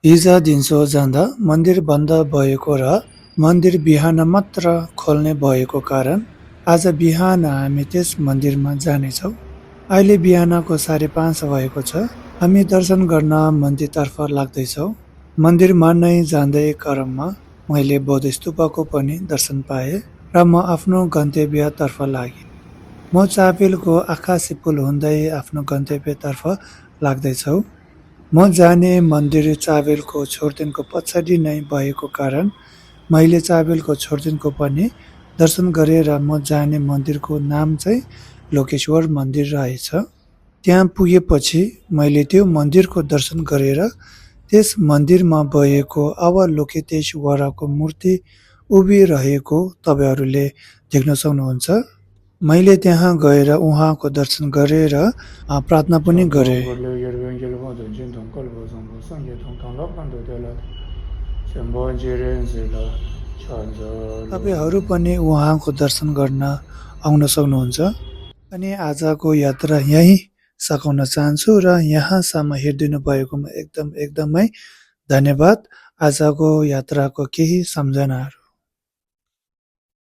हिजो दिउँसो जाँदा मन्दिर बन्द भएको र मन्दिर बिहान मात्र खोल्ने भएको कारण आज बिहान हामी त्यस मन्दिरमा जानेछौँ। अहिले बिहानको 5:30 भएको छ। हामी दर्शन गर्न मन्दिरतर्फ लाग्दैछौँ। मन्दिरमा नै जाँदै क्रममा मैले बौद्ध स्तूपको पनि दर्शन पाएँ र म आफ्नो गन्तव्यतर्फ लागेँ। म चापेलको आकाशी पुल हुँदै आफ्नो गन्तव्यतर्फ लाग्दैछु। म जाने मन्दिर चाबेलको छोरदेखिको पछाडि नै भएको कारण मैले चाबेलको छोरदेखिको पनि दर्शन गरेँ र म जाने मन्दिरको नाम चाहिँ लोकेश्वर मन्दिर रहेछ। त्यहाँ पुगेपछि मैले त्यो मन्दिरको दर्शन गरेर त्यस मन्दिरमा भएको अवलोकितेश्वरको मूर्ति उभिरहेको तपाईँहरूले देख्न सक्नुहुन्छ। मैले त्यहाँ गएर उहाँको दर्शन गरेर प्रार्थना पनि गरेँ। तपाईँहरू पनि उहाँको दर्शन गर्न आउन सक्नुहुन्छ। अनि आजको यात्रा यहीँ सघाउन चाहन्छु र यहाँसम्म हेरिदिनु भएकोमा एकदमै धन्यवाद। आजको यात्राको केही सम्झनाहरू।